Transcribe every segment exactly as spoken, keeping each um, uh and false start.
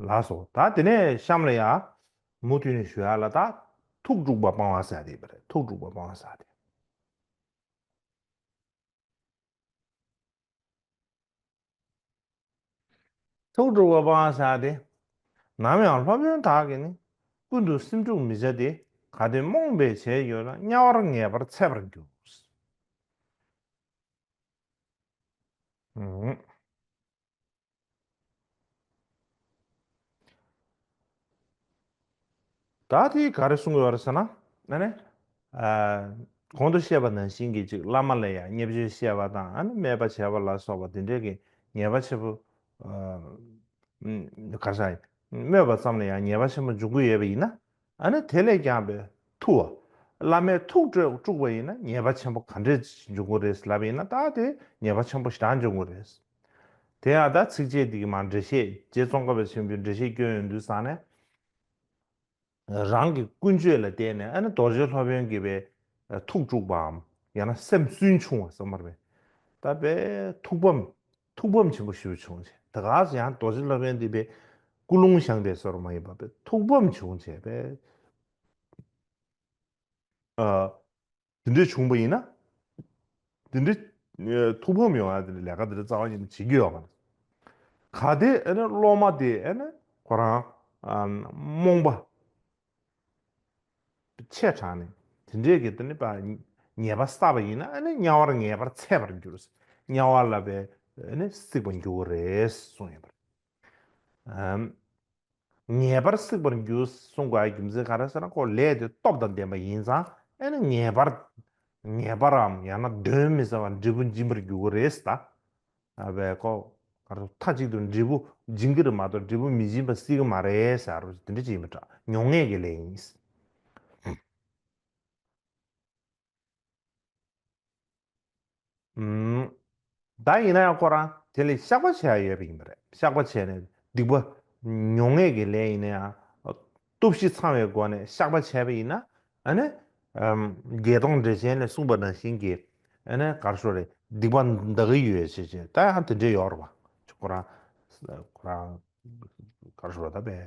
ལགས་སོ། ད་དེ་ནས་གཤམ་ལ་ཡ། མུ་མཐུད་ནས་ཞུ་ཡ་ལ་ད། ཐུགས་དཀྲུགས་པ་སྤང་བ་ཟེར་དེ་ཡིན་པ་རེད། ཐུགས་དཀྲུགས་པ་སྤང་བ་ཟེར་དེ། ཐུགས་དཀྲུགས་པ་སྤང་བ་ཟེར་དེ། ནམ་ཡང་སློབ་དཔོན་དག་གིས་ནི། ཀུན་ཏུ་སེམས་དཀྲུགས་མི་བྱ་སྟེ། གལ་ཏེ་རྨོངས་པས་བྱས་ཡོད་ན། དམྱལ་བར་ངེས་པར་འཚེད་པར་འགྱུར། ཨང་། ད་དེ་ག་རེ་གསུང་གི་ཡོད་རེད་ཟེར་ན། ཨ་ནི། ཨ། གོང་དུ་བཤད་པ་ནང་བཞིན་གྱི་ཅིག་བླ་མ་ལ་ཡང་བརྙས་བཅོས་བཤད་པ་དང་། ཨ་ནི་སྨད་པ་བྱས་པ་ལ་སོགས་པ་དེ་འདྲའི་གི་ཉེས་པ་ཆེན་པོ། ཨ། ག་རེ་ཟེར། སྨོད་པ་ཙམ་ལ་ཡང་ཉེས་པ་ཆེན་པོ་འབྱུང་གི་ཡོད་པ་ཡིན་ན། ཨ་ནི་དེ་ལས་ཀྱང་བས་ཐུ་བ། བླ་མས་ཐུགས་དཀྲུགས་པ་ཡིན་ན་ཉེས་པ་ཆེན་པོ་ག་འདྲས་འབྱུང་གི་རེད་ལབ་པ་ཡིན་ན། ད་དེ་ཉེས་པ་ཆེན་པོ་ཞེ་དྲག་འབྱུང་གི་རེད། དེ་ཡང་ད་ཚིགས་བཅད་འདི་གི་མར་འགྲེལ་བཤད། རྗེ་ཙོང་ཁ་པ་ཆེན་པོས་འགྲེལ་བཤད་བསྐྱོན་ཡོང་དུས་ཙང་ནས། རང་གི་ཀུན་སྤྱོད་ལ་བརྟེན་ནས། ཨ་ནི་རྡོ་རྗེ་སློབ་དཔོན་གྱིས་པའི་ཐུགས་དཀྲུགས་པའམ། ཡང་ན་སེམས་སུན་ཕྱུང་བ་ཙམ་པ་རེད། ད་པའི་ཐུགས་ཕམ། ཐུགས་ཕམ་ཆེན་པོ་ཞེ་པོ་བྱུང་བྱས། ད་ག་ཡང་རྡོ་རྗེ་སློབ་དཔོན་འདི་པའི་ཀུན་སློང་བཞེངས་པའི་བཟོ་འདྲ་མ་ཡིན་པ། པའི་ཐུགས་ཕམ་བྱུང་བྱས་པའི། ཨ། དེ་འདྲས་བྱུང་པ་ཡིན་ན། དེ་འདྲས། ཨ། ཐུགས་ཕམ་ཡོང་ཡ་དེ་འདྲས་ལས་ཀ་དེ་འདྲས་རྩ་བ་ཉིད་ནས་བྱེད་རྒྱུ་ཡོད་མ་རེད། གལ་ཏེ་ཨ་ནི་སློབ་མ་དེ་ཨ་ནི་ཁོ་རང་། ཨ། རྨོངས་པ་ཆེ་དྲགས་ནས་དེ་འདྲས་ཀྱི་དེ་ནི་པ་ཉེས་པ་བསགས་པ་ཡིན་ན། ཨ་ནི་དམྱལ་བར་ངེས་པར་འཚེད་པར་འགྱུར། དམྱལ་བ་ལ་པའི་ཨ་ནི་སྲེག་པར་འགྱུར་གྱི་རེད་གསུངས་ཡོད་པ་རེད། ཨམ། ངེས་པར་སྲེག་པར་འགྱུར་གསུང་དགོས་པའི་རྒྱུ་མཚན་ག་རེ་ཟེར་ན། ཁོ་ལས་དེ་སྟོབས་དང་ལྡན་པ་ཡིན་ཙང་། ཨ་ནི་ངེས་པར། ངེས་པར་འམ། ཡང་ན་གདོན་མི་ཟ་བར་འབྲས་བུ་འབྱིན་པར་འགྱུར་གྱི་རེད་ཟེར། ད། ཨ། བས་ཁོ། ག་རེ། མཐའ་གཅིག་ཏུ་འབྲས་བུ་འབྱིན་གྱི་རེད་མ་གཏོགས་འབྲས་བུ་མི་འབྱིན་པ་སྲིད་ཀྱི་མ་རེད་ཟེར་རོ། དེ་འདྲ་ཅིག་ཡིན་པ་འདྲ། མྱོང་ངེས་ཀྱི་ལས་ཡིན། ཨུམ། ད་ཡིན་ན་ཡང་ཁོ་རང་དེ་ལ་བཤགས་པ་བྱེད་ཡ་ཡོད་པ་ཡིན་པ་རེད། བཤགས་པ་བྱས་ནས་སྡིག་པ་མྱོང་ངེས་ཀྱི་ལས་ཡིན་ན་ཡང་། སྟོབས་བཞི་ཚང་བའི་སྒོ་ནས་བཤགས་པ་བྱས་པ་ཡིན་ན། ཨ་ནི། ཨམ། བརྒྱད་སྟོང་འགྲེལ་ཆེན་ལས་གསུངས་པ་ནང་བཞིན་གྱི། ཨ་ནི་ག་རེ་ཞུ་དགོས་རེད། སྡིག་པ་འདག་གི་ཡོད་ཅེས་བྱས། ད་ཡང་དེ་འདྲས་ཡོད་རེད་པ། ཁོ་རང་། ཁོ་རང་། ག་རེ་ཞུ་དགོས་རེད། ད་པའི།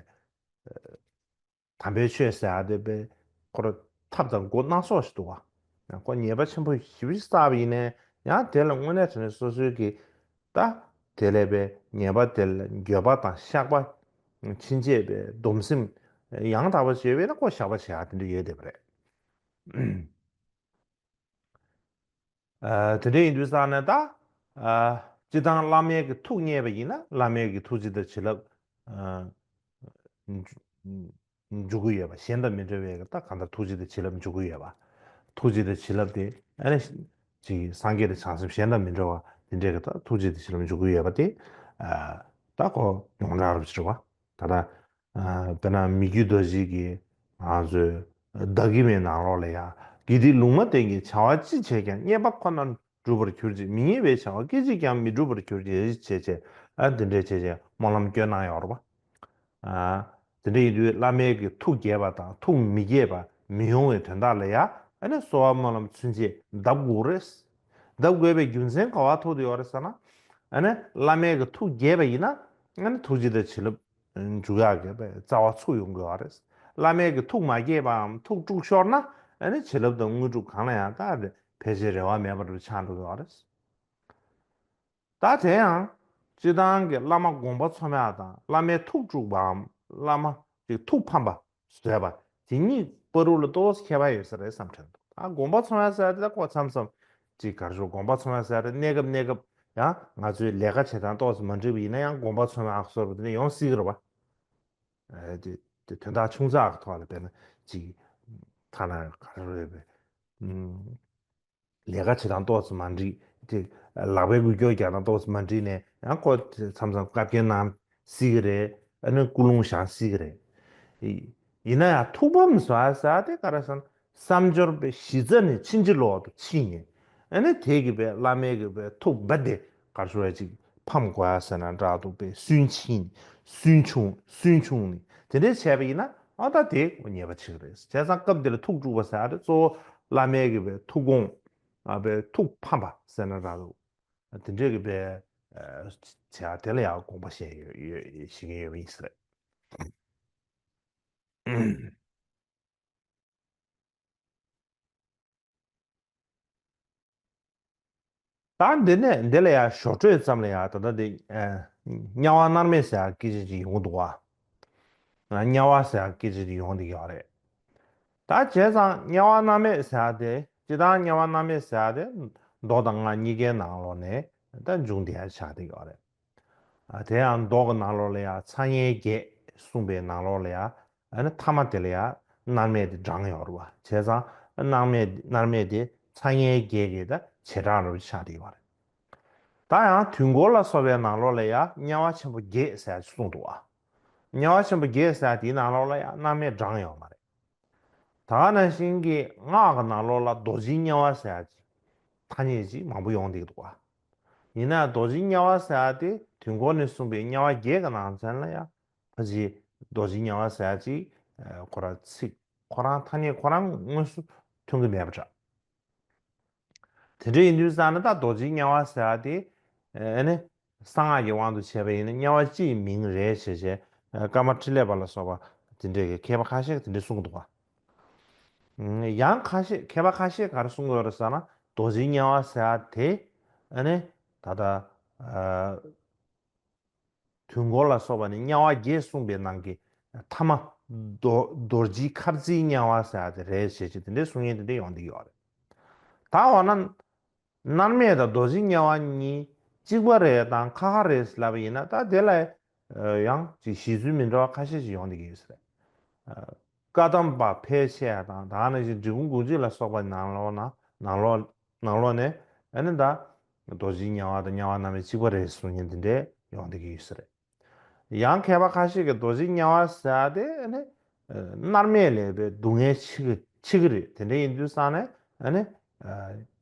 དམ་པའི་ཆོས་ཟེར་ཡ་དེ་པའི་ཁོ་རང་ཐབས་དང་སྒོ་སྣ་ཚོགས་ཤིག་འདུག་པ། ཡང་ཁོ་ཉེས་པ་ཆེན་པོ་ཞེ་པོ་ཞིག་བསགས་པ་ཡིན་ནའི་ཡང་དེ་ལ་དངོས་གནས་དྲང་གནས་སོ་སོའི་གི། ད། དེ་ལས་པའི་ཉེས་པ་དེ་ལ་འགྱོད་པ་དང་བཤགས་པ། ཕྱིན་ཆད་པའི་སྡོམ་སེམས་ཡང་དག་པ་བྱས་པས་ན་ཁོ་བཤགས་པ་བྱེད་ཡ་དེ་འདྲ་ཡོད་བསྡད་པ་རེད། ཨ། དེ་འདྲ་ཡིན་དུས་ཙང་ནས་ད། ཨ། སྤྱིར་བཏང་བླ་མའི་གི་ཐུགས་མཉེས་པ་ཡིན་ན་བླ་མའི་གི་ཐུགས་རྗེ་དང་བྱིན་རླབས། ཨ། འཇུ། འཇུག་གི་ཡོད་པ། གཞན་དང་མི་འབྲལ་བའི་གི་ད་གང་ལྟར་ཐུགས་རྗེ་དང་བྱིན་རླབས་འཇུག་གི་ཡོད་པ། ཐུགས་རྗེ་དང་བྱིན་རླབས་དེ་ཨ་ནི་ཅིག་སངས་རྒྱས་དང་བྱང་སེམས་གཞན་དང་མི་འབྲལ་བ་དེ་འདྲའི་གི་ད་ཐུགས་རྗེ་དང་བྱིན་རླབས་འཇུག་གི་ཡོད་པ་དེ། ཨ། ད་ཁོ་ཡོངས་གྲགས་རབ་ཅིག་རེད་པ། ད་ལྟ། ཨ། དཔེར་ན་མི་བསྐྱོད་རྡོ་རྗེ་གིས་ང་ཚོའི་བདག་གི་མའི་ནང་ལོགས་ལ་ཡང་། དགེ་སྡིག་ལུང་མ་བསྟན་གྱི་བྱ་བ་ཅི་བྱས་ཀྱང་། མཉེས་པ་ཁོ་ནར་འགྲུབ་པར་གྱུར་ཅིག་མི་མཉེས་པའི་བྱ་བ་སྐད་ཅིག་ཀྱང་མི་འགྲུབ་པར་གྱུར་ཅིག་ཅེས་བྱས། ཨ། འདི་འདྲའི་བྱས་བྱས་སྨོན་ལམ་བསྐྱོན་གནང་ཡོད་རེད་པ། ཨ། དེ་འདྲ་ཡིན་དུས་བླ་མའི་གི་ཐུགས་དགྱེས་པ་དང་ཐུགས་མི་དགྱེས་པ་མི་ཡོང་བའི་དོན་དག་ལ་ཡང་། ཨ་ནི་གསོལ་བ་སྨོན་ལམ་ཚུན་ཆད་གདབ་དགོས་རེད། གདབ་དགོས་པའི་རྒྱུ་མཚན་ག་པར་ཐུག་བསྡད་ཡོད་རེད་ཟེར་ན། ཨ་ནི་བླ་མའི་གི་ཐུགས་དགྱེས་པ་ཡིན་ན། ཨ་ནི་ཐུགས་རྗེ་དང་བྱིན་རླབས་འཇུག་ཡག་གི་རྩ་བ་ཚུགས་ཡོང་གི་ཡོད་རེད། བླ་མའི་གི་ཐུགས་མ་དགྱེས་པའམ་ཐུགས་དཀྲུགས་ཤོར་ན། ཨ་ནི་བྱིན་རླབས་དང་དངོས་གྲུབ་གང་ལ་ཡང་ད་ཕལ་ཆེར་རེ་བ་མེད་པ་འདྲ་ཆགས་འགྲོ་གི་ཡོད་རེད། ད་དེ་ཡང་། སྤྱིར་བཏང་གི་བླ་མ་དགོངས་པ་ཚོམ་ཡག་དང་། བླ་མའི་ཐུགས་དཀྲུགས་པའམ། བླ་མ་ཅིག་ཐུགས་ཕམ་པ་བཟོས་པ། དེ་གཉིས་བར་དུ་ལ་ཏོག་ཙམ་ཁྱད་པར་ཡོད་ས་རེད་བསམ་དྲན་འདུག་ད་དགོངས་པ་ཚོམ་ཡག་ཟེར་ཡ་དེ་ད་ཁོ་མཚམས་མཚམས་ཅིག་ག་རེ་ཞུ། དགོངས་པ་ཚོམ་ཡག་ཟེར་ཡ་དེ་གནས་སྐབས་གནས་སྐབས་ཡང་ང་ཚོའི་ལས་ཀ་བྱེད་སྟངས་ཏོག་ཙམ་མ་འགྲིག་པ་ཡིན་ན་ཡང་དགོངས་པ་ཚོམ་ཡག་བཟོ་འདྲ་དེ་འདྲ་ཡོང་སྲིད་ཀྱི་རེད་པ། ཨ། དེ་དེ་དོན་དག་ཆུང་ཙག་གི་ཐོག་ལ། དཔེར་ན་ཅིག་ཐ་ན་ག་རེ་རེད་པས། ཨུམ། ལས་ཀ་བྱེད་སྟངས་ཏོག་ཙམ་མ་འགྲིག་དེ། ལག་པའི་འགུལ་སྐྱོད་རྒྱག་སྟངས་ཏོག་ཙམ་མ་འགྲིག་ནས་ཡང་ཁོ་མཚམས་མཚམས་བཀའ་བཀྱོན་གནང་སྲིད་ཀྱི་རེད། ཨ་ནི་ཀུན་སློང་བཞེངས་སྲིད་ཀྱི་རེད། ཡིན་ན་ཡང་ཐུགས་ཕམ་བཟོ་ཡག་ཟེར་ཡག་དེ་ག་རེ་ཟེར་ན། བསམ་སྦྱོར་པའི་གཞི་རྩ་ནས་ཕྱིན་ཅི་ལོག་ཏུ་ཕྱིན་ནས། ཨ་ནི་དེ་གིས་པའི་བླ་མའི་གི་པའི་ཐུགས་རྦད་དེ་ག་རེ་ཞུ་དགོས་རེད། ཅིག་ཕམ་དགོས་ཡག་ཟེར་ན་འདྲ་འདུག་པས། སུན་ཕྱིན། སུན་ཕྱུང་། སུན་ཕྱུང་ནས་དེ་འདྲས་བྱས་པ་ཡིན་ན། ཨ། ད་དེ་ཉེས་པ་ཆེ་གི་རེད། བྱས་ཙང་སྐབས་འདི་ལ་ཐུགས་དཀྲུགས་པ་ཟེར་ཡག་དེ་གཙོ་བོ་བླ་མའི་གི་པའི་ཐུགས་དགོངས། ཨ། པའི་ཐུགས་ཕམ་པ་ཟེར་ན་འདྲ་འདུག་དེ་འདྲས་ཀྱི་པའི། ཨ། བྱས་ཡག་དེ་ལ་ཡང་དགོངས་པ་བཞེས་ཡོད། ཡོད། བཞེས་ཀྱི་ཡོད་པ་ཡིན་ས་རེད། ད་འདི་ནས་འདི་ལ་ཡང་ཞོར་འཕྲོས་ཙམ་ལ་ཡང་ད་ལྟ་འདི་ཨ་དམྱལ་བ་མནར་མེད་ཟེར་ཡག་སྐད་ཆ་ཅིག་ཡོང་གི་འདུག་བ། ཨ་དམྱལ་བ་ཟེར་ཡག་སྐད་ཆ་ཅིག་ཡོང་བསྡད་ཀྱི་ཡོད་རེད། ད་བྱས་ཙང་དམྱལ་བ་མནར་མེད་ཟེར་ཡག་དེ་སྤྱིར་བཏང་དམྱལ་བ་མནར་མེད་ཟེར་ཡག་དེ་མདོ་དང་སྔགས་གཉིས་ཀའི་ནང་ལོགས་ནས་ད་འབྱུང་བསྡད་ཡག་ཆགས་བསྡད་ཀྱི་ཡོད་རེད། ཨ་དེ་ཡང་མདོ་གི་ནང་ལོགས་ལ་ཡང་ཚ་དམྱལ་བརྒྱད་གསུངས་པའི་ནང་ལོགས་ལ་ཡང་ཨ་ནི་ཐ་མ་དེ་ལ་ཡང་མནར་མེད་དེ་བགྲངས་ཡོད་རེད་བ། བྱས་ཙང་མནར་མེད་མནར་མེད་དེ་ཚ་དམྱལ་བརྒྱད་ཀྱི་ད་བྱེ་བྲག་རུ་ཆགས་བསྡད་ཡོད་རེད། ད་ཡང་དུས་འཁོར་ལ་སོགས་པའི་ནང་ལོགས་ལ་ཡང་དམྱལ་བ་ཆེན་པོ་བརྒྱད་ཟེར་ཡག་ཅིག་གསུངས་འདུག་བ། དམྱལ་བ་ཆེན་པོ་བརྒྱད་ཟེར་ཡག་དེའི་ནང་ལོགས་ལ་ཡང་མནར་མེད་བགྲངས་ཡོད་མ་རེད། ད་ག་ནང་བཞིན་གྱི་སྔགས་ཀྱི་ནང་ལོགས་ལ་རྡོ་རྗེ་དམྱལ་བ་ཟེར་ཡག་ཅིག་ཐ་སྙད་ཅིག་མང་པོ་ཡོང་བསྡད་ཀྱི་འདུག་བ། ཡིན་ན་རྡོ་རྗེ་དམྱལ་བ་ཟེར་ཡག་དེ་དུས་འཁོར་ནས་གསུངས་པའི་དམྱལ་བ་བརྒྱད་ཀྱི་ནང་ཚན་ལ་ཡང་ཕལ་ཆེར་རྡོ་རྗེ་དམྱལ་བ་ཟེར་ཡག་ཅིག་ཁོ་རང་ཚིག་ཁོ་རང་ཐ་སྙད་ཁོ་རང་དངོས་སུ་ཐོན་གྱི་མེད་པ་འདྲ། དེ་འདྲ་ཡིན་དུས་ཙང་ན་ད་རྡོ་རྗེ་དམྱལ་བ་ཟེར་ཡག་དེ་ཨ་ནི་གསང་སྔགས་ཀྱི་དབང་དུ་བྱས་པ་ཡིན་ན་དམྱལ་བ་སྤྱི་ཡི་མིང་རེད་ཞེས་བྱས་ཀརྨ་ཕྲིན་ལས་པ་ལ་སོགས་པ་དེ་འདྲས་ཀྱི་མཁས་པ་ཁ་ཤས་ཀྱིས་དེ་འདྲས་གསུངས་འདུག་བ། ཡང་ཁ་ཤས་མཁས་པ་ཁ་ཤས་ག་རེ་གསུངས་ཡོད་རེད་ཟེར་ན་རྡོ་རྗེ་དམྱལ་བ་ཟེར་ཡག་དེ་ཨ་ནི་ད་ལྟ་དུས་འཁོར་ལ་སོགས་པ་ནི་དམྱལ་བ་བརྒྱད་གསུངས་པའི་ནང་གི་ཐ་མ་རྡོ་རྡོ་རྗེ་ཁ་རྩིའི་དམྱལ་བ་ཟེར་ཡག་དེ་རེད་ཞེས་བྱས་དེ་འདྲས་གསུང་མཁན་དེ་འདྲས་ཡོང་བསྡད་ཀྱི་ཡོད་རེད། ད་འོ་ན། མནར་མེད་དང་རྡོ་རྗེ་དམྱལ་བ་གཉིས་གཅིག་པ་རེད་དང་ཁ་ཁ་རེད་ལབ་པ་ཡིན་ན་ད་དེ་ལ་ཡང་ཅིག་བཞེད་ཚུལ་མི་འདྲ་བ་ཁ་ཤས་ཤིག་ཡོང་བསྡད་ཀྱི་ཡོད་ས་རེད། བཀའ་གདམས་པ་ཕལ་ཆེ་བ་དང་ད་ག་ནང་བཞིན་འབྲི་གུང་དགོངས་གཅིག་ལ་སོགས་པ་ནང་ལོགས་ན་ནང་ལོགས་ནང་ལོགས་ནས་ཨ་ནི་ད་རྡོ་རྗེ་དམྱལ་བ་དང་དམྱལ་བ་མནར་མེད་གཅིག་པ་རེད་གསུང་མཁན་དེ་འདྲས་ཡོང་བསྡད་ཀྱི་ཡོད་ས་རེད། ཡང་མཁས་པ་ཁ་ཤས་ཀྱིས་རྡོ་རྗེ་དམྱལ་བ་ཟེར་ཡག་དེ་ཨ་ནི་མནར་མེད་ལས་པའི་སྡུག་བསྔལ་ཆེ་གི་ཆེ་གི་རེད། དེ་འདྲ་ཡིན་དུས་ཙང་ནས་ཨ་ནི་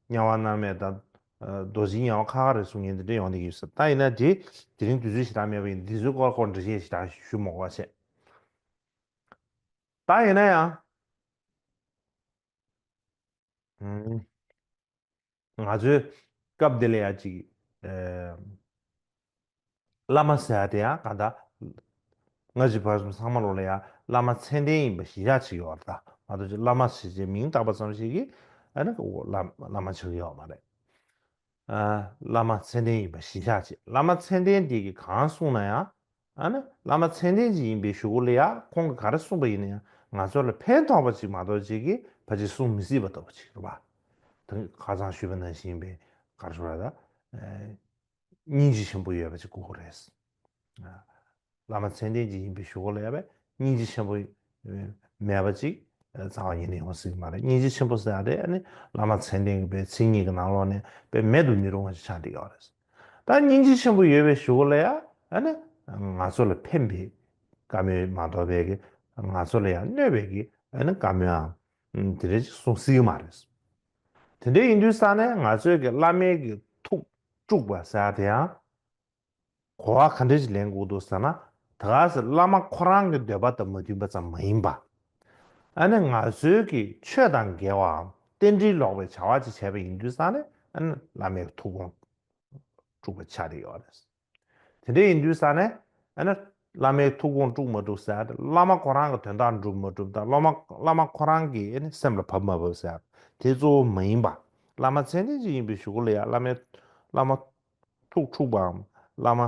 དམྱལ་བ་མནར་མེད་དང་རྡོ་རྗེ་དམྱལ་བ་ཁ་ཁ་རེད་གསུང་མཁན་དེ་འདྲ་ཡོང་བསྡད་ཀྱི་ཡོད་ས་རེད། ད་ཡིན་ན་དེ་དེ་རིང་དུས་ཚོད་ཞེ་དྲག་མེད་པ་ཡིན་འདི་ཚོའི་སྐོར་སྐོར་འགྲེལ་བཤད་ཞེ་དྲག་ཞུ་མ་དགོས་པ་བྱས། ད་ཡིན་ན་ཡང་། ཨུམ། ང་ཚོའི་སྐབས་འདི་ལ་ཡང་ཅིག་ཨེ། བླ་མ་ཟེར་ཡག་དེ་ཡང་གང་ལྟར་སྔ་ཕྱི་བར་གསུམ་ཚང་མ་ལོག་ལ་ཡང་བླ་མ་མཚན་ལྡན་ཡིན་པ་གཞི་བཞག་བྱེད་ཀྱི་ཡོད་རེད། ད་མ་གཏོགས་ཅིག་བླ་མ་ཞེས་བྱའི་མིང་བཏགས་པ་ཙམ་ཞིག་གིས་ཨ་ནི་བླ་བླ་མ་ཆགས་ཀྱི་ཡོད་མ་རེད། ཨ། བླ་མ་མཚན་ལྡན་ཡིན་པ་གཞི་བཞག་བྱེད། བླ་མ་མཚན་ལྡན་དེ་གིས་གང་གསུངས་ན་ཡང་། ཨ་ནི་བླ་མ་མཚན་ལྡན་ཅིག་ཡིན་པའི་གཞུག་གུ་ལ་ཡང་ཁོང་གིས་ག་རེ་གསུངས་པ་ཡིན་ན་ཡང་ང་ཚོ་ལ་ཕན་ཐོགས་པ་ཅིག་མ་གཏོགས་ཅིག་གིས་ཕལ་ཆེར་གསུང་མི་སྲིད་པ་ལྟ་བུ་ཅིག་རེད་པ། ད་ཁ་སང་ཞུས་པ་ནང་བཞིན་པའི་ག་རེ་ཞུ་ར་ད། སྙིང་རྗེ་ཆེན་པོ་ཡོད་པ་ཅིག་དགོས་ཀྱི་རེད། བླ་མ་མཚན་ལྡན་ཅིག་ཡིན་པའི་གཞུག་གུ་ལ་ཡང་སྙིང་རྗེ་ཆེན་པོ་མེད་པ་ཅིག་རྩ་བ་ཉིད་ནས་ཡོང་སྲིད་ཀྱི་མ་རེད། སྙིང་རྗེ་ཆེན་པོ་ཟེར་ཡག་དེ་ཨ་ནི་བླ་མ་མཚན་ལྡན་གྱི་པའི་མཚན་ཉིད་ཀྱི་ནང་ལོགས་ནས་དཔེ་མེད་དུ་མི་རུང་བ་ཞིག་ཆགས་བསྡད་ཡོད་རེད། ད་སྙིང་རྗེ་ཆེན་པོ་ཡོད་པའི་གཞུག་གུ་ལ་ཡང་ཨ་ནི་ང་ཚོ་ལ་ཕན་པའི་བཀའ་མོལ་མ་གཏོགས་པའི་གི་ང་ཚོ་ལ་ཡང་གནོད་པའི་གི་ཨ་ནི་བཀའ་མོལ་ཨང་དེ་འདྲ་ཅིག་གསུང་སྲིད་ཀྱི་མ་རེད། དེ་འདྲ་ཡིན་དུས་ཙང་ནས་ང་ཚོའི་གི་བླ་མའི་གི་ཐུགས་དཀྲུགས་པ་ཟེར་ཡག་དེ་ཡང་གོ་བ་ག་འདྲ་ཞིག་ལེན་དགོས་འདུག་ཟེར་ན། ད་ག་སེ་བླ་མ་ཁོ་རང་གི་འདོད་པ་དང་མ་མཐུན་པ་ཙམ་མ་ཡིན་པ། ཨ་ནི་ང་ཚོའི་གི་ཆོས་དང་འགལ་བའམ་རྟེན་འབྲེལ་ལོག་པའི་བྱ་བ་ཅིག་བྱས་པ་ཡིན་དུས་ཙང་ནས་ཨ་ནི་བླ་མའི་ཐུགས་དགོངས་དཀྲུགས་པ་ཆགས་བསྡད་ཡོད་རེད། དེ་འདྲ་ཡིན་དུས་ཙང་ནས་ཨ་ནི་བླ་མའི་ཐུགས་དགོངས་དཀྲུགས་མ་དཀྲུགས་ཟེར་ཡག་དེ་བླ་མ་ཁོ་རང་གི་དོན་དག་འགྲུབ་མ་འགྲུབ་དང་བླ་མ་བླ་མ་ཁོ་རང་གི་ཨ་ནི་སེམས་ལ་བབས་མ་བབས་ཟེར་ཡག་དེ་གཙོ་བོ་མ་ཡིན་པ། བླ་མ་མཚན་ལྡན་ཅིག་ཡིན་པའི་གཞུག་གུ་ལ་ཡང་བླ་མའི་བླ་མ་ཐུགས་འཁྲུགས་པའམ་བླ་མ་ཨ་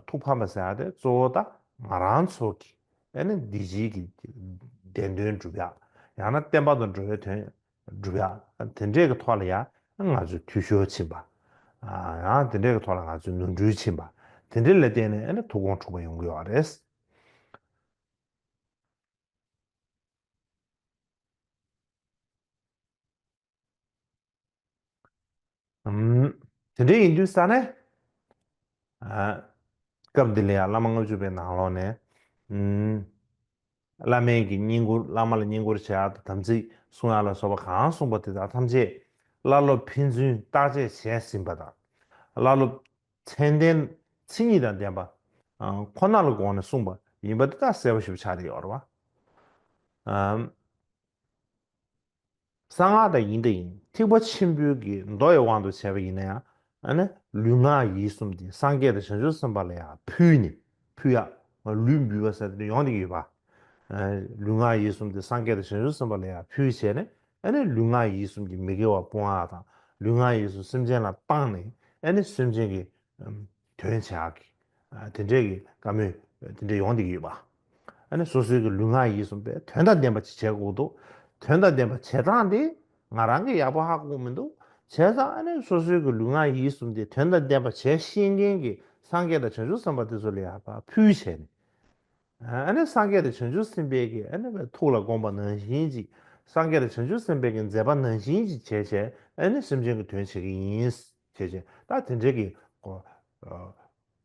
ཐུགས་ཕམ་པ་ཟེར་ཡག་དེ་གཙོ་བོ་ད་ང་རང་ཚོ་གི་ཨ་ནི་འདི་ཕྱིའི་གི་བདེན་དོན་སྒྲུབ་ཡག་ཡང་ན་བསྟན་པ་དང་འགྲོ་བའི་དོན་སྒྲུབ་ཡག་དེ་འདྲས་ཀྱི་ཐོག་ལ་ཡང་ང་ཚོས་འཐུས་ཤོར་ཕྱིན་པ། ཨ་ཡང་དེ་འདྲས་ཀྱི་ཐོག་ལ་ང་ཚོས་ནོར་འཁྲུལ་ཕྱིན་པ། དེ་འདྲས་ལ་བརྟེན་ནས་ཨ་ནི་ཐུགས་དགོངས་འཁྲུགས་པ་ཡོང་གི་ཡོད་རེད། ཨམ། དེ་འདྲ་ཡིན་དུས་ཙ་ནས། ཨ། སྐབས་འདི་ལ་ཡང་བླ་མ་ལྔ་བཅུ་པའི་ནང་ལོགས་ནས། ཨམ། བླ་མའི་གི་བསྙེན་བཀུར་བླ་མ་ལ་བསྙེན་བཀུར་བྱེད་ཡག་དང་དམ་ཚིག་སྲུང་ཡག་ལ་སོགས་པ་གང་གསུངས་པ་དེ་དག་ཐམས་ཅད་བླ་སློབ་ཕན་ཚུན་བརྟག་དཔྱད་བྱས་ཟིན་པ་དང་། བླ་སློབ་མཚན་ལྡན་མཚན་ཉིད་དང་ལྡན་པ་ཁོ་ན་ལ་དགོངས་ནས་གསུངས་པ་ཡིན་པ་དེ་དག་གསལ་པོ་ཞེ་པོ་ཆགས་བསྡད་ཡོད་རེད་བ། ཨམ། གསང་སྔགས་དང་ཡིན་དང་ཡིན། ཐེག་པ་ཆེན་པོའི་གི་མདོ་ཡི་དབང་དུ་བྱས་པ་ཡིན་ན་ཡང་། ཨ་ནི་ལུས་ངག་ཡིད་གསུམ་དེ་སངས་རྒྱས་དང་བྱང་ཆུབ་སེམས་དཔའ་ལ་ཡང་ཕུལ་ནས་ཕུལ་ཡག་ལུས་འབུལ་བ་ཟེར་དེ་ཡོང་བསྡད་ཀྱི་ཡོད་པ། ལུས་ངག་ཡིད་གསུམ་དེ་སངས་རྒྱས་དང་བྱང་ཆུབ་སེམས་དཔའ་ལ་ཡང་ཕུལ་བྱས་ནས། ཨ་ནི་ལུས་ངག་ཡིད་གསུམ་གྱི་མི་དགེ་བ་སྤོང་བ་དང་། ལུས་ངག་ཡིད་གསུམ་སེམས་ཅན་ལ་བཏང་ནས། ཨ་ནི་སེམས་ཅན་གྱི་དོན་བྱེད་ཡག་གི་དེ་འདྲའི་གི་བཀའ་མོལ་དེ་འདྲ་ཡོང་བསྡད་ཀྱི་ཡོད་པ། ཨ་ནི་སོ་སོའི་གི་ལུས་ངག་ཡིད་གསུམ་པའི་དོན་དང་ལྡན་པ་ཅིག་བྱེད་དགོས་འདུག་དོན་དང་ལྡན་པ་བྱེད་སྟངས་དེ་ང་རང་གིས་ཡག་པོ་ཧ་གོ་མི་འདུག་བྱས་ཙང་ཨ་ནི་སོ་སོའི་གི་ལུས་ངག་ཡིད་གསུམ་དེ་དོན་དང་ལྡན་པ་བྱེད་ཤེས་མཁན་གྱི་སངས་རྒྱས་དང་བྱང་ཆུབ་སེམས་དཔའ་དེ་ཚོ་ལ་ཡག་པ་ཕུལ་བྱས་ནས། ཨ་ནི་སངས་རྒྱས་དང་བྱང་ཆུབ་སེམས་དཔའི་གི་ཨ་ནི་ཐུགས་ལ་དགོངས་པ་ནང་བཞིན་ཅིག་སངས་རྒྱས་དང་བྱང་ཆུབ་སེམས་དཔའི་གི་མཛད་པ་ནང་བཞིན་ཅིག་བྱས་བྱས། ཨ་ནི་སེམས་ཅན་གྱི་དོན་བྱེད་ཀྱི་ཡིན་བྱས་བྱས། ད་དེ་འདྲའི་གི་གོ།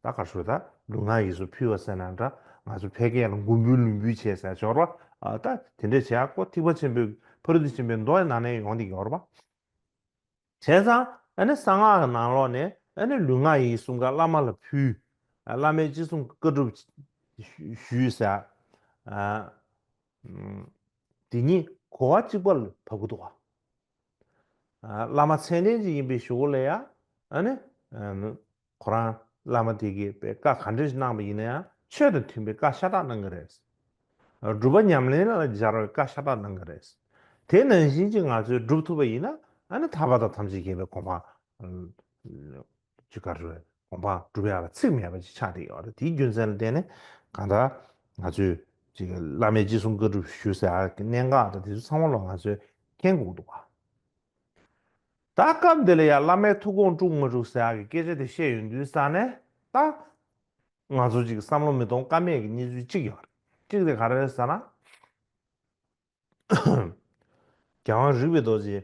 ད་ག་ཞུ་ད་ལུས་ངག་ཡིད་གསུམ་ཕུལ་བ་ཟེར་ན་འདྲ། ང་ཚོ་ཕལ་སྐད་ལ་མགོ་འབུལ་ལུས་འབུལ་བྱས་ཟེར་ཡག་ཡོད་རེད་པ། ད་དེ་འདྲ་བྱེད་ཡག་གོ་ཐེག་པ་ཆེན་པོའི་ཕ་རོལ་ཏུ་ཕྱིན་པའི་མདོ་ཡི་ནང་ནས་ཡོང་བསྡད་ཀྱི་ཡོད་རེད་པ། བྱས་ཙང་ཨ་ནི་གསང་སྔགས་ཀྱི་ནང་ལོགས་ནས་ཨ་ནི་ལུས་ངག་ཡིད་གསུམ་ཀ་བླ་མ་ལ་ཕུལ། བླ་མའི་ཅི་གསུང་བཀའ་སྒྲུབ་ཞུས་ཟེར། དེ་ཉིད་གོ་བ་གཅིག་པ་ལ་བབས་ཀྱི་འདུག་བ། བླ་མ་མཚན་ལྡན་ཅིག་ཡིན་པའི་གཞུག་གུ་ལ་ཡང་ཨ་ནི། ཁོ་རང་བླ་མ་དེ་གིས་པའི་བཀའ་ག་འདྲ་ཞིག་གནང་བ་ཡིན་ན་ཡང་ཆོས་དང་མཐུན་པའི་བཀའ་ཤ་སྟག་གནང་གི་རེད། སྒྲུབ་པ་ཉམས་ལེན་ལ་སྦྱར་བའི་བཀའ་ཤ་སྟག་གནང་གི་རེད། དེ་ནང་བཞིན་གྱི་ང་ཚོས་སྒྲུབ་ཐུབ་པ་ཡིན་ན། ཨ་ནི་ཐར་པ་དང་ཐམས་ཅད་མཁྱེན་པའི་གོ་འཕང་། ཅི་ག་རེ་གོ་འཕང་སྒྲུབ་ཡག་ལ་ཚེགས་མེད་པ་ཅིག་ཆགས་བསྡད་ཡོད་རེད། དེའི་རྒྱུ་མཚན་ལ་བརྟེན་ནས་གང་ལྟར་ང་ཚོས་ཅིག་བླ་མའི་ཅི་གསུང་བཀའ་སྒྲུབ་ཞུ་ཟེར་ཡག་གི་གནད་འགག་དང་དེ་ཚོ་ཚང་མ་ལོག་ང་ཚོས་མཁྱེན་དགོས་འདུག་བ། ད་སྐབས་འདི་ལ་ཡང་བླ་མའི་ཐུགས་དགོངས་དཀྲུག་མ་དཀྲུག་ཟེར་ཡག་གི་སྐད་ཆ་དེ་བཤད་ཡོང་དུས་ས་ནས། ད་ང་ཚོ་ཅིག་བསམ་བློ་མི་གཏོང་ཀ་མེད་ཀྱི་གནས་ཚུལ་གཅིག་ཡོད་རེད། གཅིག་དེ་ག་རེ་རེད་ཟེར་ན། རྒྱལ་དབང་རིག་པའི་རྡོ་རྗེ་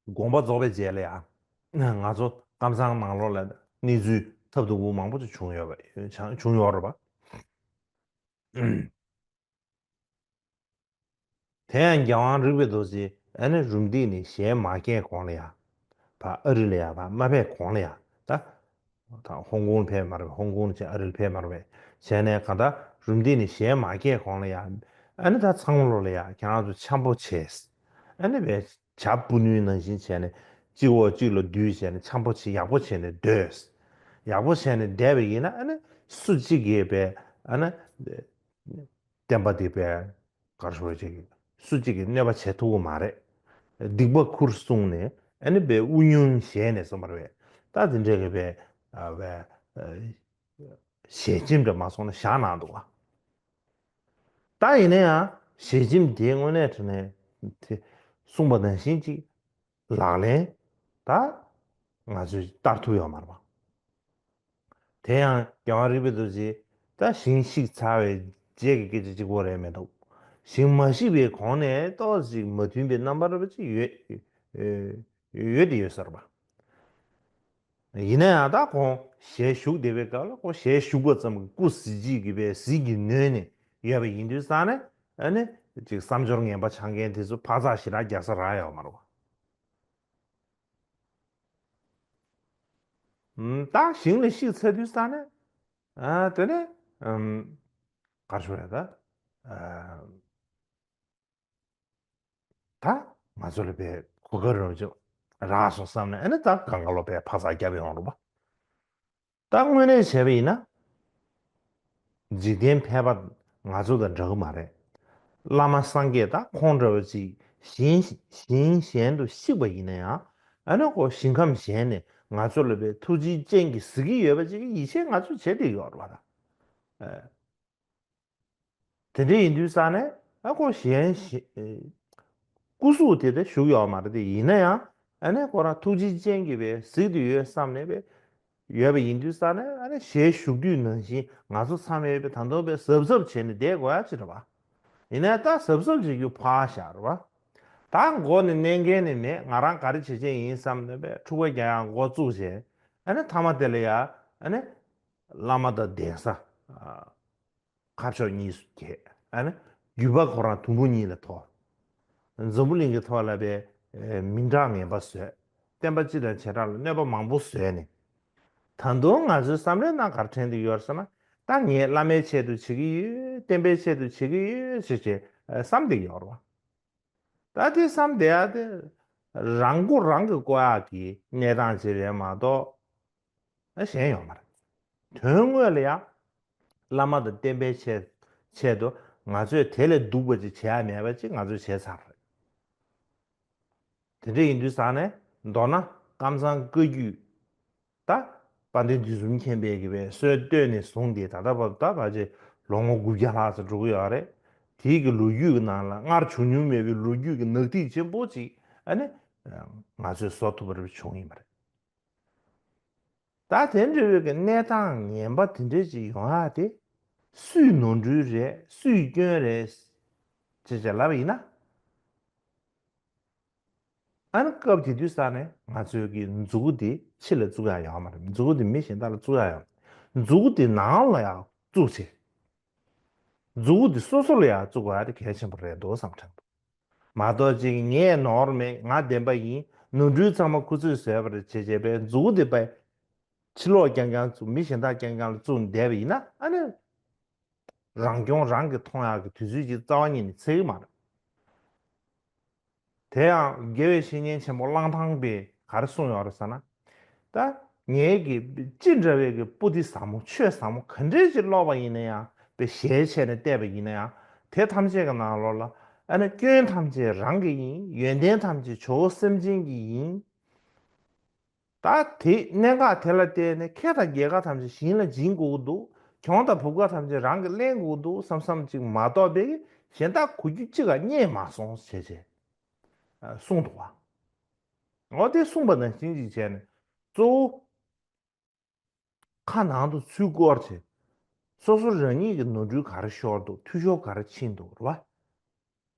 དགོངས་པ་རྫོགས་པའི་རྗེས་ལ་ཡང་ང་ཚོ་ཀམ་ཚང་ནང་ལོགས་ལ་གནས་ཚུལ་ཐབས་སྡུག་པོ་མང་པོ་ཅིག་བྱུང་ཡོད་པ་བྱུང་ཡོད་རེད་པ། དེ་ཡང་རྒྱལ་དབང་རིག་པའི་རྡོ་རྗེ་ཨ་ནི་རུམ་བཏེགས་ནས་ཞལ་མ་བཀྱག་གོང་ལ་ཡ། ཕར་ཨ་རི་ལ་ཡ་ཕར་མ་ཕེབས་གོང་ལ་ཡ། ད་ད་ཧོང་ཀོང་ཕེབས་མ་རེད། ཧོང་ཀོང་བྱས་ཨ་རི་ལ་ཕེབས་མ་རེད། བྱས་ནས་གང་ལྟར་རུམ་བཏེགས་ནས་ཞལ་མ་བཀྱག་གོང་ལ་ཡ། ཨ་ནི་ད་ཚང་མ་ལོག་ལ་ཡ་ཁྱེད་རང་ཚོ་འཆམ་པོ་བྱས། ཨ་ནི་བས་བྱ་སྤུ་ནུའི་ནང་བཞིན་བྱས་ནས་གཅིག་འོག་གཅིག་ལ་བསྡུས་བྱས་ནས་འཆམ་པོ་བྱས། ཡག་པོ་བྱས་ནས་སྡོད། ཡག་པོ་བྱས་ནས་བསྡད་པ་ཡིན་ན། ཨ་ནི་སུ་གཅིག་གིས་བས་ཨ་ནི། བསྟན་པ་འདི་བས་གར་ཤོར་ཅིག་སུ་གཅིག་གིས་གནོད་པ་བྱེད་ཐུབ་ཀྱི་མ་རེད། སྡིག་པ་ཁུར་བསྲུངས་ནས་ཨ་ནི་བས་དབུ་སྙུང་བྱས་ནས་སོང་བ་རེད། ད་འདི་འདྲའི་གི་བས་བས་ཞལ་ཆེམས་འདྲ་མ་སོང་ན་བཞག་གནང་འདུག་བ། ད་ཡིན་ན་ཡང་ཞལ་ཆེམས་དེ་དངོས་གནས་དྲང་གནས་དེ་གསུངས་པ་ནང་བཞིན་ཅིག་ལག་ལེན་ད་ང་ཚོས་བསྟར་ཐུབ་ཡོད་མ་རེད་པ། དེ་ཡང་རྒྱལ་དབང་རིག་པའི་རྡོ་རྗེ་ད་ཞིང་བཤིག་ཚར་བའི་རྗེས་ཀྱི་སྐད་ཆ་གཅིག་པོ་རེད་མི་འདུག་ཞིང་མ་བཤིག་པའི་གོང་ནས་ཏོག་ཙམ་མ་མཐུན་པའི་རྣམ་པ་འདྲ་པོ་ཅིག་ཡོད་ཡོད་དེ་ཡོད་ས་རེད་པ། ཡིན་ན་ཡང་ད་ཁོང་ཞལ་བཞུགས་བསྡད་པའི་སྐབས་ལ་ཁོང་ཞལ་བཞུགས་པ་ཙམ་གྱིས་སྐུ་གཟི་བརྗིད་ཀྱི་བས་གཟི་གྱིས་ནོན་ནས་ཡོད་པ་ཡིན་དུས་ཙང་ནས། ཨ་ནི་ཅིག་བསམ་སྦྱོར་ངན་པ་འཆང་མཁན་དེ་ཚོ་འཕག་འཚག་ཞེ་དྲག་རྒྱག་ས་རག་ཡོད་མ་རེད་པ། ད་ཞིང་ལ་བཤིག་ཚར་དུས་ཙང་ནས། ཨ་དེ་ནས་ཨམ་ག་རེ་ཞུ་རེད་ད། ཨ་ད་ང་ཚོ་ལ་བས་གོ་སྐབས་རག་ཅིག་རག་སོང་བསམ་ནས། ཨ་ནི་ད་གང་ག་ལོ་བས་འཕག་འཚག་བརྒྱབ་ཡོང་རེད་པ། ད་དངོས་གནས་བྱས་པ་ཡིན་ན། འཇིག་རྟེན་ཕལ་པ་ང་ཚོ་དང་འདྲ་གི་མ་རེད། བླ་མ་སངས་རྒྱས་ད་ཁོང་འདྲ་བ་ཅིག་ཞིང་ཞིང་གཞན་དུ་གཤེགས་པ་ཡིན་ན་ཡང་། ཨ་ནི་ཁོ་ཞིང་ཁམས་གཞན་ནས་ང་ཚོ་ལ་བས་ཐུགས་རྗེའི་སྤྱན་གྱིས་གཟིགས་ཀྱི་ཡོད་པ་ཅིག་གི་ཡིད་ཆེས་ང་ཚོས་བྱེད་བསྡད་ཡོད་རེད་པ་ད། དེ་འདྲ་ཡིན་དུས་ཙང་ནས་ཨ་ཁོ་གཞན་ཞིག་སྐུ་གཟུགས་དེ་ལྟར་བཞུགས་ཡོད་མ་རེད་དེ། ཡིན་ན་ཡང་ཨ་ནི་ཁོ་རང་ཐུགས་རྗེའི་སྤྱན་གྱིས་བས་གཟིགས་ཏེ་ཡོད་བསམ་ནས་བས་ཡོད་པ་ཡིན་དུས་ཙང་ནས། ཨ་ནི་ཞལ་བཞུགས་དུས་ནང་བཞིན་ང་ཚོ་ཚང་མས་བས་ད་དུང་བས་གཟབ་གཟབ་བྱས་ནས་བསྡད་དགོས་ཡ་ཅིག་རེད་པ། ཡིན་ན་ད་གཟབ་གཟབ་བྱེད་རྒྱུ་ཕར་བཞག་རེད་པ། ད་མགོ་ནས་མནན་མཁན་ནི་མེད། ང་རང་ག་རེ་བྱེད་ཀྱི་ཡིན་བསམ་ནས་བས་འཁྲུག་པ་རྒྱག་ཡ་འགོ་བཙུགས་བྱས། ཨ་ནི་མཐའ་མ་དེ་ལ་ཡ་ཨ་ནི་བླ་མ་དང་གདན་ས། མཁའ་ཕྱོགས་གཉིས་སུ་གྱེས། ཨ་ནི་རྒྱུད་པ་ཁོ་རང་དུམ་བུ་གཉིས་ལ་འཐོར། འཛམ་བུ་གླིང་གི་ཐོག་ལ་བས་མི་འདྲ་ངན་པ་བཟོས། བསྟན་པ་སྤྱི་དང་བྱེ་བྲག་ལ་གནོད་པ་མང་པོ་བཟོས་ནས། ད་དུང་ང་ཚོའི་བསམ་བློའི་ནང་ག་རེ་དྲན་གྱི་ཡོད་ཟེར་ན། ད་ངས་བླ་མའི་ཆེད་དུ་བྱེད་ཀྱི་ཡོད། བསྟན་པའི་ཆེད་དུ་བྱེད་ཀྱི་ཡོད་ཟེར་བྱས་བསམ་བསྡད་ཀྱི་ཡོད་རེད་པ། ད་དེ་བསམ་བསྡད་ཡ་དེ་རང་མགོ་རང་གིས་བསྐོར་ཡག་གི་གནས་སྟངས་ཅིག་རེད་མ་གཏོགས། ཨ་གཞན་ཡོད་མ་རེད། དོན་དངོས་ལ་ཡང་ བླ་མ་དང་བསྟན་པའི་ཆེད་ཆེད་དུ་ང་ཚོས་དེ་ལས་སྡུག་པ་ཅིག་བྱེད་ཡ་མེད་པ་ཅིག་ང་ཚོས་བྱས་ཚར་རེད། དེ་འདྲ་ཡིན་དུས་ཙང་ནས་མདོར་ན་ཀམ་ཚང་བཀའ་བརྒྱུད། ད་དཔལ་ལྡན་དུས་གསུམ་མཁྱེན་པའི་གི་བའི་སྲོལ་བཏོད་ནས་བཟུང་སྟེ་ད་ལྟ་བར་ད་བར་ཅིག་ལོ་ངོ་དགུ་བརྒྱ་ལྷག་ཙམ་འགྲོ་གི་ཡོད་རེད། དེའི་གི་ལོ་རྒྱུས་ཀྱི་ནང་ལ་སྔར་བྱུང་མྱོང་མེད་པའི་ལོ་རྒྱུས་ཀྱི་ནག་ཐིག་ཆེན་པོ་ཅིག་ཨ་ནི་ང་ཚོས་བཟོ་ཐུབ་པ་རེ་བྱུང་ཡིན་པ་རེད། ད་དེ་འདྲ་བའི་གི་གནས་སྟངས་ངན་པ་དེ་འདྲ་ཅིག་ཡོང་ཡ་དེ་སུས་ནོར་འཁྲུལ་རེད། སུས་སྐྱོན་རེད་ཅེས་བྱས་ལབ་པ་ཡིན་ན། ཨ་ནི་སྐབས་དེ་དུས་ས་ནས་ང་ཚོའི་གི་མཛུ་གུ་དེ་ཕྱི་ལ་བཙུགས་ཡ་ཡོད་མ་རེད། མཛུ་གུ་དེ་མི་གཞན་དག་ལ་བཙུགས་ཡ་ཡོད། མཛུ་གུ་དེ་ནང་ལ་ཡང་བཙུགས་བྱས། མཛུ་གུ་དེ་སོ་སོ་ལ་ཡང་བཙུགས་པ་དེ་གལ་ཆེན་པོ་རེད་འདུག་བསམ་དྲན་འདུག་མ་གཏོགས་ཅིག་ངས་ནོར་མེད། ང་བདེན་པ་ཡིན། ནོར་འཁྲུལ་ཚང་མ་ཁོ་ཚོས་བཟོས་པ་རེད་བྱས་བྱས་པའི་མཛུ་གུ་དེ་པའི་ཕྱི་ལོགས་རྐྱང་རྐྱང་བཙུགས། མི་གཞན་དག་རྐྱང་རྐྱང་ལ་བཙུགས་བསྡད་པ་ཡིན་ན་ཨ་ནི། རང་སྐྱོང་རང་གིས་མཐོང་ཡག་གི་དུས་ཚོད་ཅིག་རྩ་བ་ཉིད་ནས་ཚད་ཀྱི་མ་རེད། དེ་ཡང་དགེ་བའི་བཤེས་གཉེན་ཆེན་པོ་གླང་ཐང་པས་ག་རེ་གསུངས་ཡོད་རེད་ཟེར་ན། ད་ངའི་གི་ཅི་འདྲ་བའི་གི་པོ་ཏི་ཟབ་མོ་ཆོས་ཟབ་མོ་ག་འདྲའི་ཅིག་ཀློག་པ་ཡིན་ན་ཡང་དཔེ་ཞལ་ཕྱེ་ནས་བལྟས་པ་ཡིན་ན་ཡང་དེ་ཐམས་ཅད་ཀྱི་ནང་ལོགས་ལ་ཨ་ནི་སྐྱོན་ཐམས་ཅད་རང་གི་ཡིན། ཡོན་ཏན་ཐམས་ཅད་ཇོ་བོ་སེམས་ཅན་གྱི་ཡིན། ད་དེ་གནད་འགག་དེ་ལ་བརྟེན་ནས་ཁེ་དང་རྒྱལ་ཁ་ཐམས་ཅད་ཞིང་ལ་སྦྱིན་དགོས་ཀྱི་འདུག་གྱོང་དང་བུབ་ཁ་ཐམས་ཅད་རང་གིས་ལེན་དགོས་ཀྱི་འདུག་བསམ་བསམ་ཅིག་མ་གཏོགས་པའི་གཞན་དག་གོ་རྒྱུ་གཅིག་ག་རྙེད་མ་སོང་ཞེས་བྱས་གསུངས་འདུག་བ། འོ་དེ་གསུངས་པ་ནང་བཞིན་ཅིག་བྱས་ནས་གཙོ་བོ་ཁ་ནང་དུ་ཚུར་བསྐོར་བྱས་སོ་སོ་རང་ཉིད་ཀྱི་ནོར་འཁྲུལ་ག་རེ་ཤོར་འདུག་འཐུས་ཤོར་ག་རེ་ཕྱིན་འདུག་རེད་བ།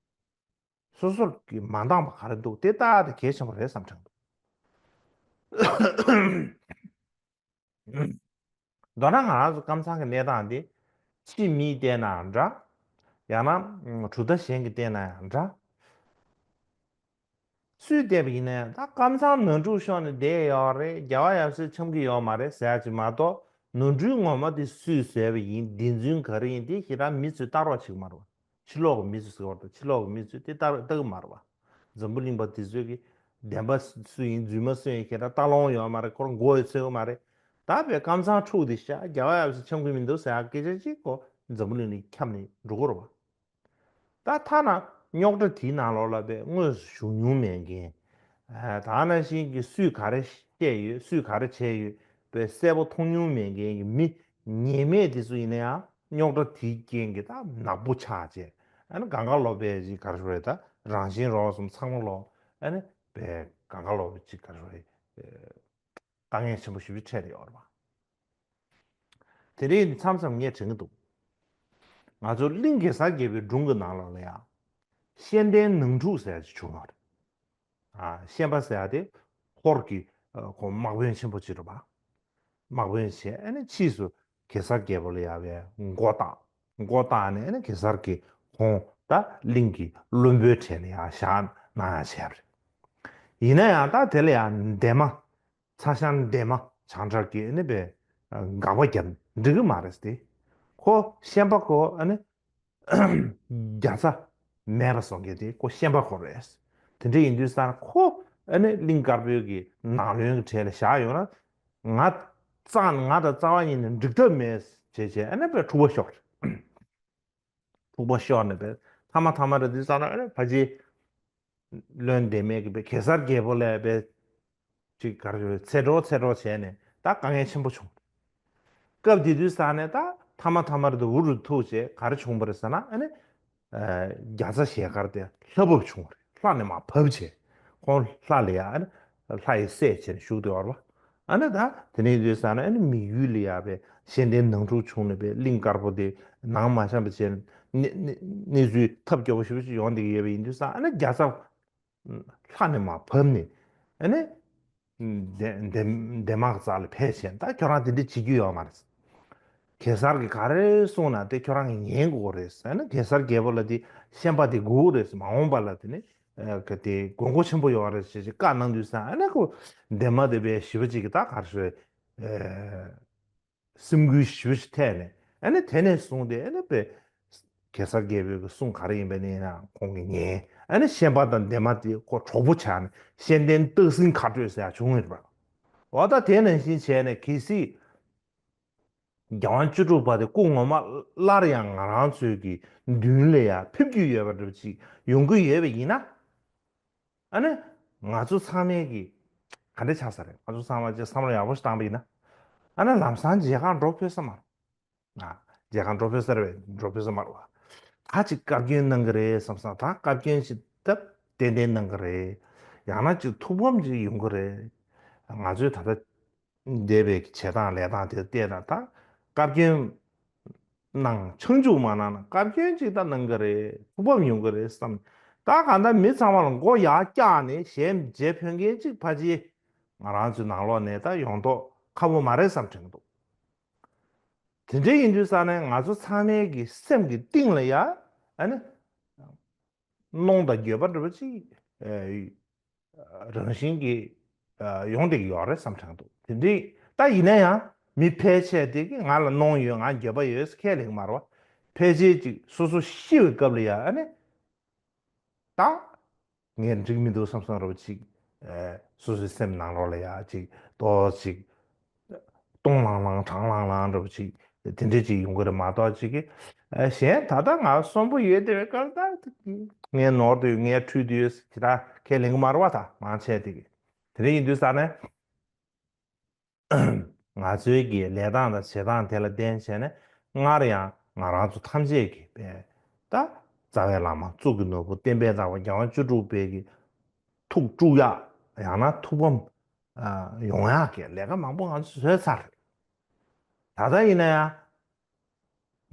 སོ་སོར་གྱི་མ་འདང་བ་ག་རེ་འདུག་དེ་ལྟ་སྟེ་གལ་ཆེན་པོ་རེད་བསམ་དྲན་འདུག་མདོར་ན་ང་རང་ཚོ་ཀམ་ཚང་གི་གནས་སྟངས་དེ་ཕྱི་མིས་བལྟས་ན་འདྲ། ཡང་ན་གྲུབ་མཐའ་གཞན་གྱིས་བལྟས་ན་ཡང་འདྲ། སུས་བལྟས་པ་ཡིན་ན་ཡང་ད་ཀམ་ཚང་ནོར་འཁྲུལ་ཤོར་ནས་བསྡད་ཡོད་རེད། རྒྱལ་བ་ཡབ་སྲས་འཆམ་གྱི་ཡོད་མ་རེད་ཟེར་ཡ་ཅིག་མ་གཏོགས་ནོར་འཁྲུལ་ངོ་མ་དེ་སུས་བཟོས་པ་ཡིན། བདེན་རྫུན་ག་རེ་ཡིན་དེ་ཞེ་དྲག་མི་ཚོས་ལྟ་རོགས་བྱེད་ཀྱི་མ་རེད་བ། ཕྱི་ལོགས་ཀྱི་མི་ཚོས་ཟེར་བ་དང་ཕྱི་ལོགས་ཀྱི་མི་ཚོས་དེ་ལྟ་ལྟ་གི་མ་རེད་བ། འཛམ་བུ་གླིང་པ་དེ་ཚོས་ཀྱི་བདེན་པ་སུ་ཡིན་རྫུན་མ་སུ་ཡིན་ཁྱེད་རང་ལྟ་ལོང་ཡོད་མ་རེད། ཁོ་རང་མགོ་ཡི་ཚོད་ཀྱི་མ་རེད། ད་བས་ཀམ་ཚང་འཁྲུག་དེ་ཤ་རྒྱལ་བ་ཡབ་སྲས་འཆམ་གྱི་མི་འདུག་ཟེར་ཡ་སྐད་ཆ་ཅིག་ཁོ་འཛམ་བུ་གླིང་ནས་ཁྱབ་ནས་འགྲོ་གི་རེད་བ། ད་ཐ་ན་རྙོག་དྲ་དེའི་ནང་ལོགས་ལ་བས་དངོས་སུ་ཞུགས་མྱོང་མེད་མཁན། ད་ནང་བཞིན་གྱི་སུས་ག་རེ་བཤད་ཡོད། སུས་ག་རེ་བྱས་ཡོད་པའི་གསལ་པོ་མཐོང་མྱོང་མེད་མཁན་གྱི་མི་ཉེས་མེད་དེ་ཚོ་ཡིན་ན་ཡང་རྙོག་དྲ་དེའི་རྐྱེན་གྱིས་ད་ནག་པོ་ཆགས་བྱས། ཨ་ནི་གང་ག་ལོག་པའི་ཅིག་ག་རེ་ཞུ་རེད། ད་རང་བཞིན་རོགས་གསུམ་ཚང་མ་ལོག་ཨ་ནི་བས་གང་ག་ལོག་པའི་ཅིག་ག་རེ་ཞུ་རེད། དཀའ་ངལ་ཆེན་པོ་ཞེ་པོ་ཅིག་འཕྲད་ཡོད་རེད་བ། དེ་རིང་འདི་མཚམས་མཚམས་ངས་དྲན་གྱི་འདུག་ང་ཚོ་གླིང་གེ་སར་རྒྱལ་པོའི་སྒྲུང་གི་ནང་ལོགས་ལ་ཡང་། ཤན་ལྡན་ནང་འཁྲུག་ཟེར་ཡ་ཅིག་བྱུང་བ་རེད། ཨ་ཤན་པ་ཟེར་ཡ་དེ་ཧོར་གྱི་ཨ་ཁོང་དམག་དཔོན་ཆེན་པོ་ཅིག་རེད་པ། དམག་དཔོན་བྱས་ཨ་ནི་ཕྱིས་སུ་གེ་སར་རྒྱལ་པོ་ལ་ཡ་བའི་མགོ་བཏགས། མགོ་བཏགས་ནས་ཨ་ནི་གེ་སར་གྱིས་ཁོང་ད་གླིང་གི་བློན་པོའི་གྲས་ལ་ཡ་བཞག་གནང་ཡ་བྱས་པ་རེད། ཡིན་ན་ཡང་ད་དེ་ལ་ཡ་འདན་མ། ཚ་ཞང་འདན་མ་བྱང་ཁྲ་གིས་ནི་པའི་དགག་པ་བརྒྱབ་འགྲིག་གི་མ་རེད་དེ། ཁོ་ཤན་པ་ཁོ་ཨ་ནི་རྒྱ་ཚ་མེད་པ་བཟོ་མཁན་དེ་ཁོ་ཤན་པ་ཁོ་རེད། དེ་འདྲ་ཡིན་དུས་ཙང་ཁོ་ཨ་ནི་གླིང་དཀར་པོའི་གི་ནང་བློན་གྱི་གྲས་ལ་བཞག་ཡོང་ན་ང་རྩ་ང་དང་རྩ་བ་ཉིད་ནས་འགྲིག་ཐབས་མེད་བྱས་བྱས་ཨ་ནི་པའི་འཁྲུག་པ་ཤོར། འཁྲུག་པ་ཤོར་ནས་པའི་ཐ་མ་ཐ་མ་རེད་དུས་ཙང་ཨ་ནི་ཕ་ཅིག་བློན་འདན་མས་ཀྱི་པའི་གེ་སར་རྒྱལ་པོ་ལ་པའི་ཅིག་ག་རེ་ཞུ་རེད། ཚེ་གྲོགས་ཚེ་གྲོགས་བྱས་ནས་ད་དཀའ་ངལ་ཆེན་པོ་བྱུང་། སྐབས་དེ་དུས་ས་ནས་ད་ཐ་མ་ཐ་མ་རེད་དུ་འུ་རུ་ཐུག་བྱས་ག་རེ་བྱུང་བ་རེད་ཟེར་ན་ཨ་ནི་རྒྱ་ཚ་ཞལ་དཀར་དེ་ལྷ་བབས་བྱུང་བ་རེད། ལྷ་ནས་མར་བབས་བྱས་ཁོང་ལྷ་ལ་ཡ་ཨ་ནི་ལྷ་ཡི་སྲས་བྱས་ནས་བཞུགས་བསྡད་ཡོད་རེད་བ། ཨ་ནི་ད་དེ་ནས་དུས་ས་ན་ཨ་ནི་མི་ཡུལ་ལ་ཡ་བའི་ཤན་ལྡན་ནང་འཁྲུག་བྱུང་ནས་བའི་གླིང་དཀར་པོ་དེ་ནང་མ་བཤམས་པ་བྱས་ནས་གནས་གནས་ཚུལ་ཐབས་སྐྱོ་པོ་ཞེ་པོ་ཞིག་ཡོང་བསྡད་ཀྱི་ཡོད་པ་ཡིན་དུས་ས་ཨ་ནི་རྒྱ་ཚ་ལྷ་ནས་མར་བབས་ནས་ཨ་ནི་འདན་འདན་འདན་མ་གི་རྩ་ལ་ཕེབས་བྱས་ད་ཁྱོད་རང་དེ་འདྲ་བྱེད་རྒྱུ་ཡོད་མ་རེད། གེ་སར་གྱིས་ག་རེ་གསུངས་ན་དེ་ཁྱོད་རང་གིས་ཉན་དགོས་རེད། ཨ་ནི་གེ་སར་རྒྱལ་པོ་ལ་དེ་ཤན་པ་དེ་དགོས་རེད། མ་འོངས་པ་ལ་དེ་ནི་ཨ་ག་དེ་དགོས་མཁོ་ཆེན་པོ་ཡོད་རེད་ཅེས་བཀའ་གནང་དུས་ཙང་ཨ་ནི་ཁོ་འདན་མ་དེ་བས་ཞི་བ་ཅིག་གི་ད་ག་རེ་ཞུ་རེད། སེམས་འགུལ་ཞེ་པོ་ཞིག་ཐེབས་ནས་ཨ་ནི་དེ་ནས་བཟུང་སྟེ་ཨ་ནི་པའི་གེ་སར་རྒྱལ་པོའི་གི་གསུང་ག་རེ་ཡིན་པ་ནི་ཡང་ཁོང་གིས་ཉན། ཨ་ནི་ཤན་པ་དང་འདན་མ་དེ་ཁོ་གྲོགས་པོ་ཆགས་ནས་ཤན་ལྡན་སྟག་སེང་ཁ་སྤྲོད་ཟེར་ཡ་བྱུང་ཡོད་པ། འོ་ད་དེ་ནང་བཞིན་བྱས་ནས་གལ་སྲིད་ རྒྱལ་དབང་བཅུ་དྲུག་པ་དེ་སྐུ་ངོ་མ་སླར་ཡང་ང་རང་ཚོའི་གི་མདུན་ལ་ཡང་ཕེབས་རྒྱུ་ཡོད་པ་འདྲ་ཅིག་ཡོང་གི་ཡོད་པ་ཡིན་ན། ཨ་ནི་ང་ཚོ་ཚང་མས་གི་ག་འདྲ་ཆགས་ས་རེད། ང་ཚོ་ཚང་མ་ཅིག་བསམ་བློ་ཡག་པོ་ཞིག་བཏང་པ་ཡིན་ན། ཨ་ནི་ལམ་སང་མཇལ་ཁ་འགྲོ་ཕོད་ས་མ་རེད། ཨ། མཇལ་ཁ་འགྲོ་ཕོད་ས་རེད་པས། འགྲོ་ཕོད་ས་མ་རེད་པ། ད་ཅིག་བཀའ་བཀྱོན་གནང་གི་རེད་བསམ་བསམ། ད་བཀའ་བཀྱོན་ཅིག་སྟབས་ཏན་ཏན་གནང་གི་རེད། ཡང་ན་ཅིག་ཐུགས་ཕམ་ཅིག་ཡོང་གི་རེད། ང་ཚོའི་ད་ལྟ་འདས་པའི་བྱེད་སྟངས་ལས་སྟངས་དེ་བལྟས་ན། ད་བཀའ་བཀྱོན་གནང་། ཆང་འཇུག་མ་གནང་ན་བཀའ་བཀྱོན་ཅིག་ད་གནང་གི་རེད། ཐུགས་ཕམ་ཡོང་གི་རེད་བསམ། ད་གང་ལྟར་མི་ཚང་མ་ལ་མགོ་ཡར་བཀྱགས་ནས་གཞས་མཇལ་ཕོད་མཁན་ཅིག་ཕལ་ཆེར་ང་རང་ཚོའི་ནང་ལོགས་ནས་ད་ཡོང་མདོག་ཁ་པོ་མ་རེད་བསམ་དྲན་གི་འདུག། དེ་འདྲ་ཡིན་དུས་ཙང་ནས་ང་ཚོ་ཚང་མའི་གི་སེམས་ཀྱི་གཏིང་ལ་ཡ། ཨ་ནི་གནོང་དང་འགྱོད་པ་འདྲ་པོ་ཅིག་ཨ་རང་བཞིན་གྱིས་ཨ་ཡོང་བསྡད་ཀྱི་ཡོད་རེད་བསམ་དྲན་འདུག། དེ་འདྲའི་ད་ཡིན་ན་ཡང་མི་ཕལ་ཆེར་དེ་གི་ང་ལ་གནོང་ཡོད། ང་འགྱོད་པ་ཡོད་ཟེར་ཁས་ལེན་གྱི་མ་རེད་པ། ཕལ་ཆེར་ཅིག་སོ་སོ་ཤི་བའི་སྐབས་ལ་ཡ། ཨ་ནི་ད་ངས་འགྲིག་མི་འདུག་བསམ་བསམ་འདྲ་པོ་ཅིག་ཨ་སོ་སོའི་སེམས་ནང་ལོགས་ལ་ཡ་ཅིག་ཏོག་ཅིག་སྟོང་ལྷང་ལྷང་གྲང་ལྷང་ལྷང་འདྲ་པོ་ཅིག་དེ་འདྲ་ཅིག་ཡོང་གི་རེད་མ་གཏོགས། ཅིག་གི་ཨ་གཞན་ད་ལྟ་ང་གསོན་པོ་ཡོད་བསྡད་པའི་སྐབས་ད་ངའི་ནོར་དུ་ཡོད། ངའི་འཁྲུལ་དུ་ཡོད་ཟེར་ད་ཁས་ལེན་གྱི་མ་རེད་པ། ད་མང་ཆེ་དེ་གི་དེ་འདྲ་ཡིན་དུས་ཙང་ནས། ང་ཚོའི་གི་ལས་སྟངས་དང་བྱེད་སྟངས་དེ་ལ་བརྟེན་བྱས་ནས། སྔར་ཡང་ང་རང་ཚོ་ཐམས་ཅད་ཀྱིས་པས་ད་རྩ་བའི་བླ་མ་གཙུག་གི་ནོར་བུ་བསྟན་པའི་བདག་པོ་རྒྱལ་དབང་བཅུ་དྲུག་པའི་གི་ཐུགས་དཀྲུག་ཡག། ཡང་ན་ཐུགས་ཕམ་ཨ་ཡོང་ཡག་གི་ལས་ཀ་མང་པོ་ང་ཚོས་བཟོས་ཚར་རེད། ད་ལྟ་ཡིན་ན་ཡང་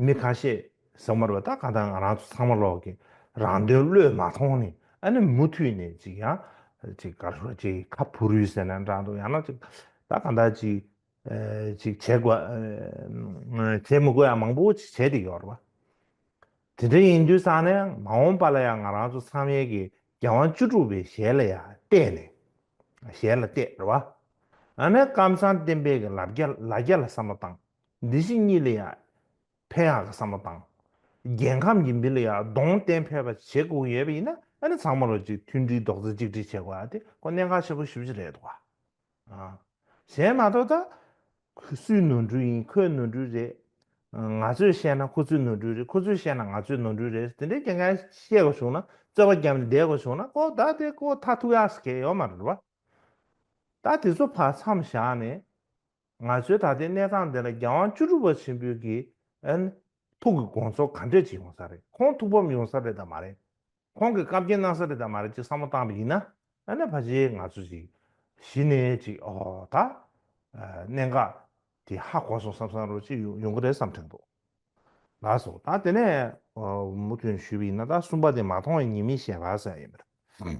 མི་ཁ་ཤས་ཟེར་མ་རེད་པ། ད་གང་ལྟར་ང་རང་ཚོ་ཚང་མ་ལོག་གི་རང་དོན་བློས་མ་ཐོངས་ནས། ཨ་ནི་མུ་མཐུད་ནས་ཅིག་ཡང་ཅིག་ག་རེ་ཟེར། ཅིག་ཁ་བུ་རུས་ཟེར་ན་འདྲ་འདུག། ཡང་ན་ཅིག་ད་གང་ལྟར་ཅིག་ཨ་ཅིག་བྱེད་དགོས། ཨ་བྱེད་མི་དགོས་ཡག་མང་པོ་ཅིག་བྱས་བསྡད་ཡོད་རེད་པ། དེ་འདྲ་ཡིན་དུས་ཙང་ནས་མ་འོངས་པ་ལ་ཡང་ང་རང་ཚོ་ཚང་མས་གི་རྒྱལ་དབང་བཅུ་དྲུག་པའི་ཞལ་ལ་ཡང་བལྟས་ནས། ཞལ་ལ་བལྟས་རེད་པ། ཨ་ནི་ཀམ་ཚང་བསྟན་པའི་གི་ལ་རྒྱ་ལ་རྒྱ་ལ་བསམ་བློ་བཏང་། འདི་ཕྱི་གཉིས་ལ་ཡང་ཕན་ཡག་གི་བསམ་བློ་བཏང་། རྒྱལ་ཁམས་ཀྱི་མི་ལ་ཡང་གདོང་བསྟན་ཕོད་པ་བྱེད་དགོས་ཀྱི་ཡོད་པ་ཡིན་ན། ཨ་ནི་ཚང་མ་ལོག་ཅིག་མཐུན་སྒྲིལ་རྡོག་རྩ་གཅིག་སྒྲིལ་བྱེད་དགོས་ཡག་དེ་ཁོ་གནད་འགག་ཆེན་པོ་ཞེ་པོ་ཅིག་རེད་འདུག་ག། ཨ། གཞན་མ་གཏོགས་ད་ཁོ་སུའི་ནོར་འཁྲུལ་ཡིན། ཁོའི་ནོར་འཁྲུལ་རེད། ང་ཚོས་བཤད་ན་ཁོ་ཚོའི་ནོར་འཁྲུལ་རེད། ཁོ་ཚོས་བཤད་ན་ང་ཚོའི་ནོར་འཁྲུལ་རེད། དེ་འདྲའི་རྐྱང་རྐྱང་བཤད་དགོས་བྱུང་ན། རྩོད་པ་བརྒྱབ་ནས་བསྡད་དགོས་བྱུང་ན། ཁོ་ད་དེ་ཁོ་མཐར་ཐུག་ཡག་ཟེར་མཁན་ཡོད་མ་རེད་པ། ད་དེ་ཚོ་ཕར་མཚམས་བཞག་ནས། ང་ཚོའི་ད་ལྟའི་གནས་སྟངས་འདི་ལ་རྒྱལ་དབང་བཅུ་དྲུག་པ་ཆེན་པོའི་གི་ཨ་ནི་ཐུགས་ཀྱི་དགོངས་ཚུལ་ག་འདྲས་ཅིག་ཡོང་ས་རེད། ཁོང་ཐུགས་ཕམ་ཡོང་ས་རེད་དམ་མ་རེད། ཁོང་གིས་བཀའ་བཀྱོན་གནང་ས་རེད་དམ་མ་རེད་ཅེས་བསམ་བློ་བཏང་བ་ཡིན་ན། ཨ་ནི་ཕལ་ཆེར་ང་ཚོ་ཅིག་གཞི་ནས་ཅིག་ཨོ་ད་ཨ་གནད་འགག་དེ་ཧ་གོ་སོང་བསམ་བསམ་འདྲ་ཅིག་ཡོང་ཡོང་གི་རེད་བསམ་དྲན་འདུག། ལགས་སོ། ད་དེ་ནས་ཨོ་མུ་མཐུད་ཞུས་པ་ཡིན་ན། ད་གསུམ་པ་དེ་མ་མཐོང་བའི་ཉེས་དམིགས་ཞེས་པ་ཟེར་ཡ་ཡིན་པ་རེད།